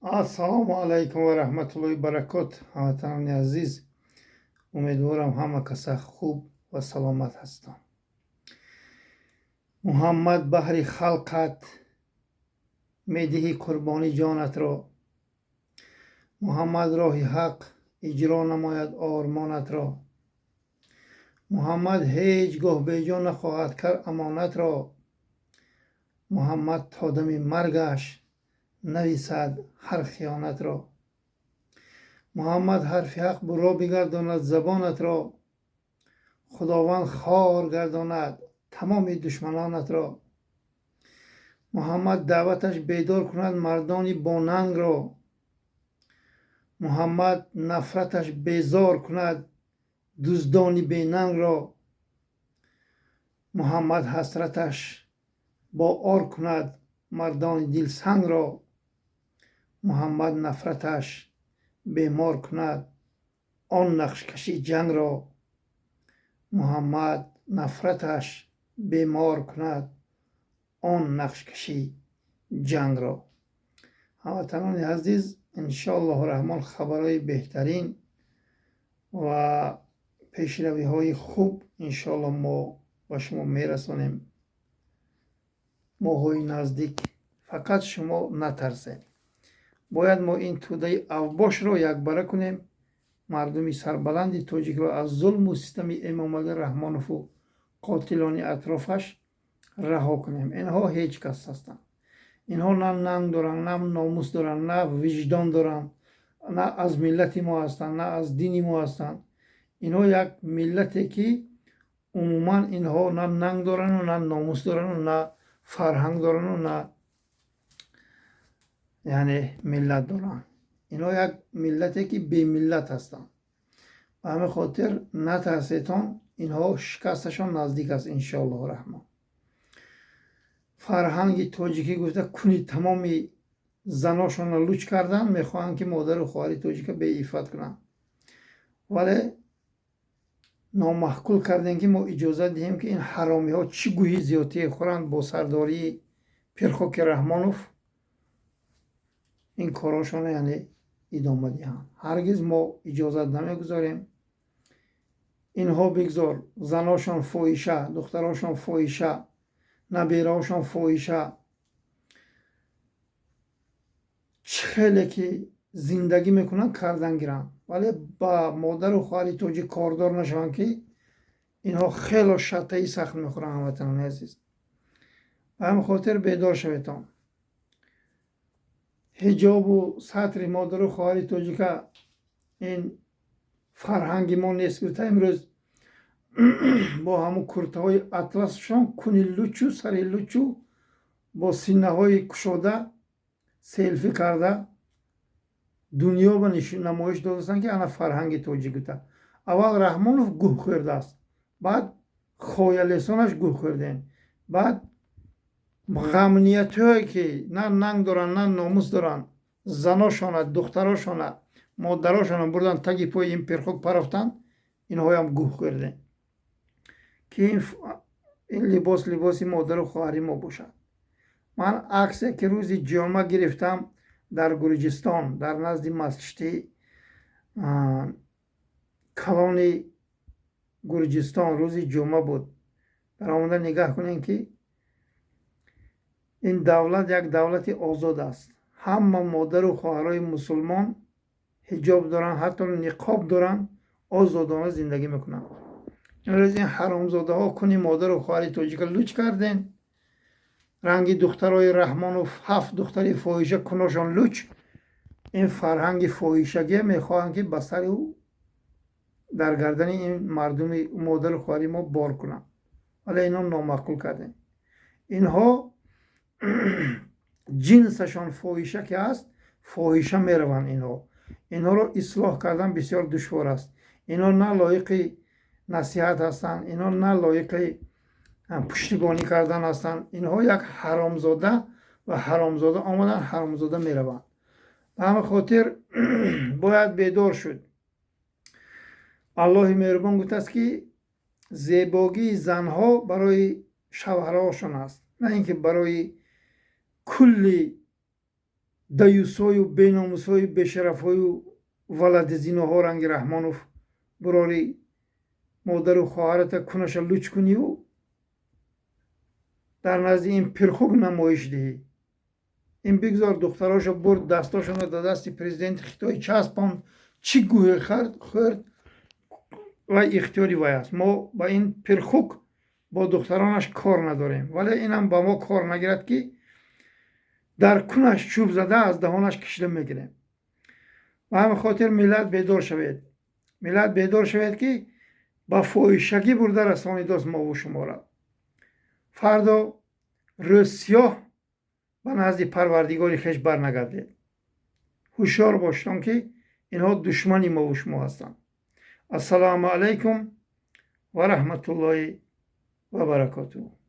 Ассалому алайкум ва раҳматуллоҳи баракот. Ҳамватанони азиз, умедворам, ҳама каса хуб ва саломат ҳастанд. Муҳаммад, баҳри халқат медиҳӣ қурбони ҷонатро. Муҳаммад, роҳи ҳақ иҷро намояд ормонатро. Муҳаммад ҳеҷ гоҳ беҷо нахоҳад кард амонатро. Муҳаммад то дами маргаш нависад ҳар хиёнатро. Муҳаммад, ҳарфи ҳақ бурро бигардонад забонатро. Худованд хор гардонад тамоми душманонатро. Муҳаммад, даъваташ бедор кунад мардони бонангро. Муҳаммад, нафраташ безор кунад дуздони бенангро. Муҳаммад, ҳасраташ боор кунад мардони дилсангро. Муҳаммад, нафраташ бемор кунад он нақшкаши ҷангро. Муҳаммад, нафраташ бемор кунад он нақшкаши ҷангро. Ҳамватанони азиз, иншоаллоҳу раҳмон, хабарҳои беҳтарин ва пешравиҳои хуб иншоалло мо ба шумо мерасонем моҳҳои наздик. Фақат шумо натарсед. Бояд мо ин тӯдаи авбошро якбара кунем, мардуми сарбаланди тоҷикро аз зулму систами Эмомалӣ Раҳмонову қотилони атрофаш раҳо кунем. Инҳо ҳеҷ кас ҳастанд. Инҳо на нанг доранд, на номус доранд, на виҷдон доранд, на аз миллати мо ҳастанд, на аз дини мо ҳастанд. Инҳо як миллате, ки умуман инҳо на нанг дорану, на номус дорану, на фарҳанг дорану, на яъне миллат доранд. Инҳо як миллате, ки бемиллат ҳастанд. Ба ҳамин хотир натарсетон, инҳо шикасташон наздик аст, иншоаллоҳу раҳмон. Фарҳанги тоҷикӣ гуфта, куни тамоми заношонро луч кардан, мехоҳанд, ки модару хоҳари тоҷика беиффат кунанд. Вале номаъқул кардем, ки мо иҷозат диҳем, ки ин ҳаромиҳо чӣ гӯҳи зиёдтие хӯранд. Бо сардории Пирхоки Раҳмонов ин корҳошонро яъне идома диҳанд. Ҳаргиз мо иҷозат намегузорем. Инҳо бигзор заношон фоҳиша, духтарошон фоҳиша, набираҳошон фоҳиша, чӣ хеле ки зиндагӣ мекунанд, кардан гиранд, вале ба модару хоҳари тоҷик кордор нашаванд, ки инҳо хело шаттаи сахт мехӯранд. Ҳамватанони азиз, ба ҳамин хотир бедор шаветон. Ҳиҷобу сатри модару хоҳари тоҷика ин фарҳанги мо нест гуфта, имрӯз бо ҳамун куртаҳои атласшон, куни лучу, сари лучу, бо синаҳои кушода селфи карда, дунё ба намоиш додастанд, ки ана фарҳанги тоҷик гуфта. Аввал Раҳмонов гӯҳ хӯрдааст, баъд хоялесонаш гӯҳ хӯрдем, баъд ғамниятҳое, ки на нанг доранд, на номус доранд, заношона, духтарошона, модарошона бурдан, таги пои ин пирхок парафтанд. Инҳоям гӯҳ хӯрдем, ки ин либос либоси модару хоҳари мо бошад. Ман аксе, ки рӯзи ҷумъа гирифтам дар Гурҷистон, дар назди масҷиди калони Гурҷистон, рӯзи ҷумъа буд. Дар омода нигаҳ кунем, ки ин давлат як давлати озод аст. Ҳама модару хоҳарои мусулмон ҳиҷоб доранд, ҳатто ниқоб доранд, озодона зиндагӣ мекунанд. Имрӯз ин ҳаромзодаҳо куни модару хоҳари тоҷика луч карден. Ранги духтарои Раҳмонов, ҳафт духтари фоҳиша, куношон луч. Ин фарҳанги фоҳишагия мехоҳанд, ки ба сари дар гардани ин мардуми модару хоҳари мо бор кунанд. Вале инҳо номаъқул кардем. Инҳо ҷинсашон фоҳиша ки аст, фоҳиша мераванд. Инҳоро ислоҳ кардан бисёр душвор аст. Инҳо на лоиқи насиҳат ҳастанд, инҳо на лоиқи пуштибонӣ кардан ҳастанд. Инҳо як ҳаромзода ва ҳаромзода омаданд, ҳаромзода мераванд. Ба ҳамин хотир бояд бедор шуд. Аллоҳи меҳрубон гуфтааст, ки зебогии занҳо барои шавҳарҳошон аст, на ин ки барои кулли Даюсою беномусҳою бешарафҳою валадизиноҳо ранги Раҳмонов бурори модару хоҳарата кунаша луч кунию дар назди ин пирхук намоиш диҳӣ. Ин бигзор духтарошо бурд, дастошонро дар дасти президенти Хитой часпонд, чӣ гӯҳе хӯрд, вай ихтиёри вай аст. Мо ба ин пирхук бо духтаронаш кор надорем, вале инам ба мо кор нагирад, ки дар кунаш чӯб зада, аз даҳонаш кишида мегирем. Ба ҳамин хотир, миллат, бедор шавед, миллат, бедор шавед, ки ба фоҳишагӣ бурда расонидост мову шуморо. Фардо рӯз сиёҳ ба назди Парвардигори хеш барнагардед. Ҳушёр бошед, ки инҳо душмани мову шумо ҳастанд. Ассалому алайкум ва раҳматуллоҳи ва баракотуҳ.